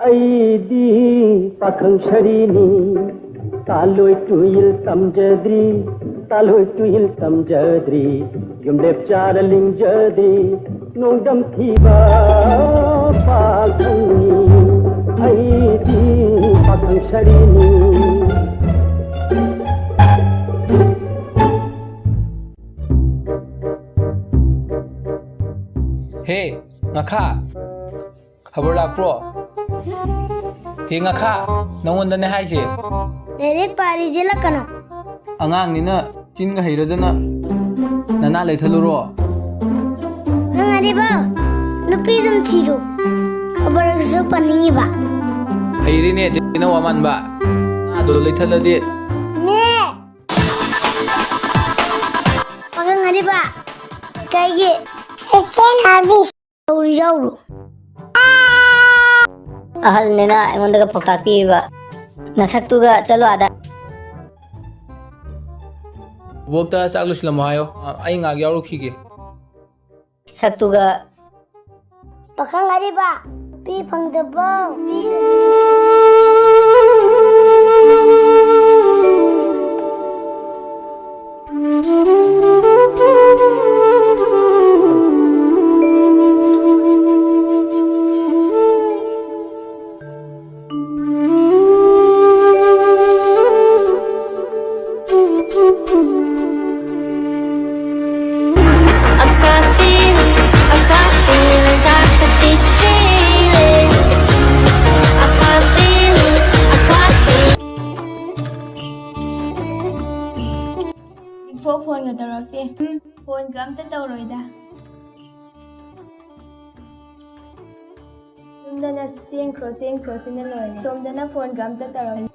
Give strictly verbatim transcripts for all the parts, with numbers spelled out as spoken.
ꯑꯩꯗꯤ ꯄꯥꯈꯪ ꯁꯔꯤꯅꯤ, ꯇꯥꯂꯣꯏ ꯇꯨꯏꯜ ꯇꯝꯖꯗ꯭ꯔꯤ, ꯇꯥꯂꯣꯏ ꯇꯨꯏꯜ ꯇꯝꯖꯗ꯭ꯔꯤ, ꯌꯨꯝꯂꯦꯞ ꯆꯥꯔ ꯂꯤꯡꯖꯗ꯭ꯔꯤ, ꯅꯣꯡꯗꯝ ꯊꯤꯕ ꯄꯥꯈꯪꯅꯤ, ꯑꯩꯗꯤ ꯄꯥꯈꯪ ꯁꯔꯤꯅꯤ꯫ ꯍꯦ, ꯉꯥꯈꯥ, ꯈꯕꯔ ꯂꯥꯛꯄ꯭ꯔꯣ? ꯍꯦ ꯉꯥꯈꯥ, ꯅꯪꯉꯣꯟꯗꯅꯦ ꯍꯥꯏꯁꯦ꯫ ꯂꯥꯏꯔꯤꯛ ꯄꯥꯔꯤ ꯆꯦꯜꯂꯛꯀꯅꯣ꯫ ꯑꯉꯥꯡꯅꯤꯅ ꯆꯤꯟꯒ ꯍꯩꯔꯗꯅ ꯅꯅꯥ ꯂꯩꯊꯠꯂꯨꯔꯣ? ꯅꯪ ꯑꯔꯤꯕ ꯅꯨꯄꯤ ꯑꯗꯨꯝ ꯊꯤꯔꯣ꯫ ꯈꯕꯔꯒꯁꯨ ꯄꯥꯅꯤꯡꯉꯤꯕ꯫ ꯍꯩꯔꯦꯅꯦ ꯆꯤꯟꯅ ꯋꯥ ꯃꯥꯟꯕ꯫ ꯅꯅꯥꯗꯣ ꯂꯩꯊꯠꯂꯗꯤ꯫ ꯅꯦ! ꯄꯥꯈꯪ ꯑꯔꯤꯕ ꯂꯩꯀꯥꯏꯒꯤ ꯁꯣꯁꯤꯌꯦꯜ ꯁꯥꯔꯚꯤꯁ ꯇꯧꯔꯤ ꯌꯥꯎꯔꯣ꯫ ꯑꯍꯜꯅꯤꯅ ꯑꯩꯉꯣꯟꯗꯒ ꯄꯥꯎꯇꯥꯛ ꯄꯤꯔꯤꯕ꯫ ꯅꯁꯛꯇꯨꯒ ꯆꯠꯂꯣ ꯑꯥꯗ꯫ ꯕꯣꯛꯇ ꯆꯥꯛ ꯂꯣꯏꯁꯤꯜꯂꯝꯃꯣ ꯍꯥꯏꯌꯣ꯫ ꯑꯩ ꯉꯥꯏꯍꯥꯛ ꯌꯥꯎꯔꯨꯈꯤꯒꯦ꯫ ꯁꯛꯇꯨꯒ꯫ ꯄꯥꯈꯪ ꯑꯔꯤꯕ, ꯅꯨꯄꯤ ꯐꯪꯗꯕ꯫ I got feelings, I got feelings, I got these feelings. I got feelings, I got feelings. ꯍꯧꯖꯤꯛꯐꯥꯎ ꯐꯣꯟꯒ ꯇꯧꯔꯛꯇꯦ꯫ ꯎꯝ, ꯐꯣꯟꯒ ꯑꯝꯇ ꯇꯧꯔꯣꯏꯗ꯫ ꯌꯨꯝꯗꯅ ꯆꯦꯟꯈ꯭ꯔꯣ, ꯆꯦꯟꯈ꯭ꯔꯣ ꯁꯤꯅ ꯂꯣꯏꯔꯦ꯫ ꯁꯣꯝꯗꯅ ꯐꯣꯟꯒ ꯑꯝꯇ ꯇꯧꯔꯛꯇꯦ꯫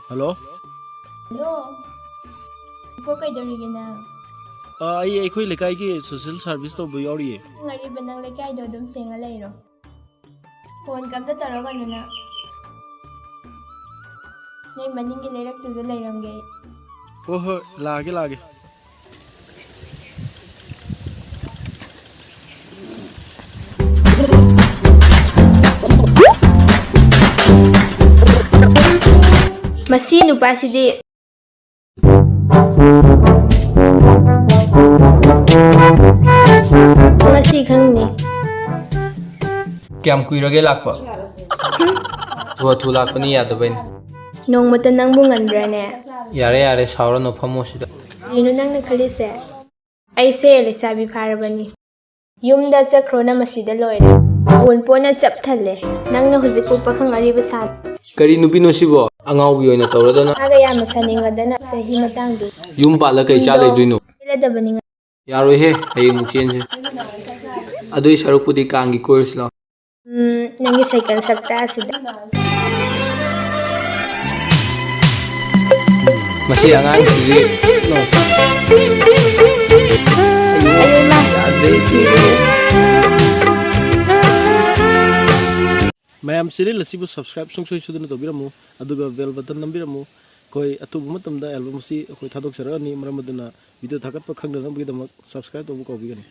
ꯍꯜꯂꯣ꯫ ꯍꯜꯂꯣ꯫ ꯏꯕꯣ, ꯀꯩꯗꯧꯔꯤꯒꯦ ꯅꯪ? ꯑꯥ, ꯑꯩ ꯑꯩꯈꯣꯏ ꯂꯩꯀꯥꯏꯒꯤ ꯁꯣꯁꯤꯌꯦꯜ ꯁꯥꯔꯚꯤꯁ ꯇꯧꯕ ꯌꯥꯎꯔꯤꯌꯦ꯫ ꯅꯪ ꯑꯔꯤꯕ, ꯅꯪ ꯂꯩꯀꯥꯏꯗꯣ ꯑꯗꯨꯝ ꯁꯦꯡꯉ ꯂꯩꯔꯣ꯫ ꯐꯣꯟꯒ ꯑꯝꯇ ꯇꯧꯔꯛꯀꯅꯨ ꯅꯪ꯫ ꯑꯩ ꯃꯅꯤꯡꯒꯤ ꯂꯩꯔꯛꯇꯨꯗ ꯂꯩꯔꯝꯒꯦ꯫ ꯍꯣꯏ, ꯍꯣꯏ, ꯂꯥꯛꯑꯒꯦ, ꯂꯥꯛꯑꯒꯦ꯫ ꯃꯁꯤ ꯅꯨꯄꯥꯁꯤꯗꯤ꯫ ꯉꯁꯤ ꯈꯪꯅꯤ꯫ ꯀꯌꯥꯝ ꯀꯨꯏꯔꯒꯦ ꯂꯥꯛꯄ? ꯊꯨ ꯊꯨ ꯂꯥꯛꯄꯅꯤ ꯌꯥꯗꯕꯩꯅꯦ꯫ ꯅꯣꯡꯃꯇ ꯅꯪꯕꯨ ꯉꯟꯕ꯭ꯔꯥꯅꯦ? ꯌꯥꯔꯦ, ꯌꯥꯔꯦ, ꯁꯥꯎꯔꯅꯨ, ꯐꯝꯃꯣ ꯁꯤꯗ꯫ ꯀꯔꯤꯅꯣ ꯅꯪꯅ ꯈꯜꯂꯤꯁꯦ? ꯑꯩꯁꯦ ꯂꯩꯁꯥꯕꯤ ꯐꯥꯔꯕꯅꯤ꯫ ꯌꯨꯝꯗ ꯆꯠꯈ꯭ꯔꯣꯅ ꯃꯁꯤꯗ ꯂꯣꯏꯔꯦ꯫ ꯑꯋꯨꯟꯄꯣꯠꯅ ꯆꯞ ꯊꯜꯂꯦ꯫ ꯅꯪꯅ ꯍꯧꯖꯤꯛꯄꯨ ꯄꯥꯈꯪ ꯑꯔꯤꯕ ꯁꯥꯕ꯫ ꯀꯔꯤ ꯅꯨꯄꯤꯅꯣ ꯁꯤꯕꯣ? ꯑꯉꯥꯎꯕꯤ ꯑꯣꯏꯅ ꯇꯧꯔꯗꯅ꯫ ꯃꯥꯒ ꯌꯥꯝꯅ ꯁꯥꯅꯤꯡꯉꯗꯅ ꯆꯍꯤ ꯃꯇꯥꯡꯗꯨ꯫ ꯌꯨꯝ ꯄꯥꯜꯂ ꯀꯩ ꯆꯥ ꯂꯩꯗꯣꯏꯅꯣ? ꯄꯦꯜꯂꯗꯕꯅꯤ꯫ ꯌꯥꯔꯣꯏꯍꯦ, ꯍꯌꯦꯡ ꯑꯃꯨꯛ ꯆꯦꯟꯁꯦ꯫ ꯑꯗꯨꯏ ꯁꯔꯨꯛꯄꯨꯗꯤ ꯀꯥꯡꯒꯤ ꯀꯣꯏꯔꯨꯁꯤ ꯂꯥꯎ꯫ ꯎꯝ, ꯅꯪꯒꯤ ꯁꯥꯏꯀꯜ ꯁꯛꯇꯥꯁꯤꯗ꯫ ꯃꯁꯤ ꯑꯉꯥꯡꯁꯤꯗꯤ꯫ ꯑꯌꯣ ꯏꯃꯥ꯫ ꯌꯥꯗ꯭ꯔꯦ, ꯁꯤꯔꯦ꯫ ꯃꯌꯥꯝ channel ꯑꯁꯤꯕꯨ subscribe ꯁꯨꯡꯁꯣꯏ ꯁꯣꯏꯗꯅ ꯇꯧꯕꯤꯔꯝꯃꯨ, ꯑꯗꯨꯒ bell button ꯅꯝꯕꯤꯔꯝꯃꯨ꯫ ꯑꯩꯈꯣꯏ ꯑꯊꯨꯕ ꯃꯇꯝꯗ album ꯑꯁꯤ ꯑꯩꯈꯣꯏ ꯊꯥꯗꯣꯛꯆꯔꯛꯑꯅꯤ, ꯃꯔꯝ ꯑꯗꯨꯅ video ꯊꯥꯒꯠꯄ ꯈꯪꯗꯅꯕꯒꯤꯗꯃꯛ subscribe ꯇꯧꯕ ꯀꯥꯎꯕꯤꯒꯅꯨ꯫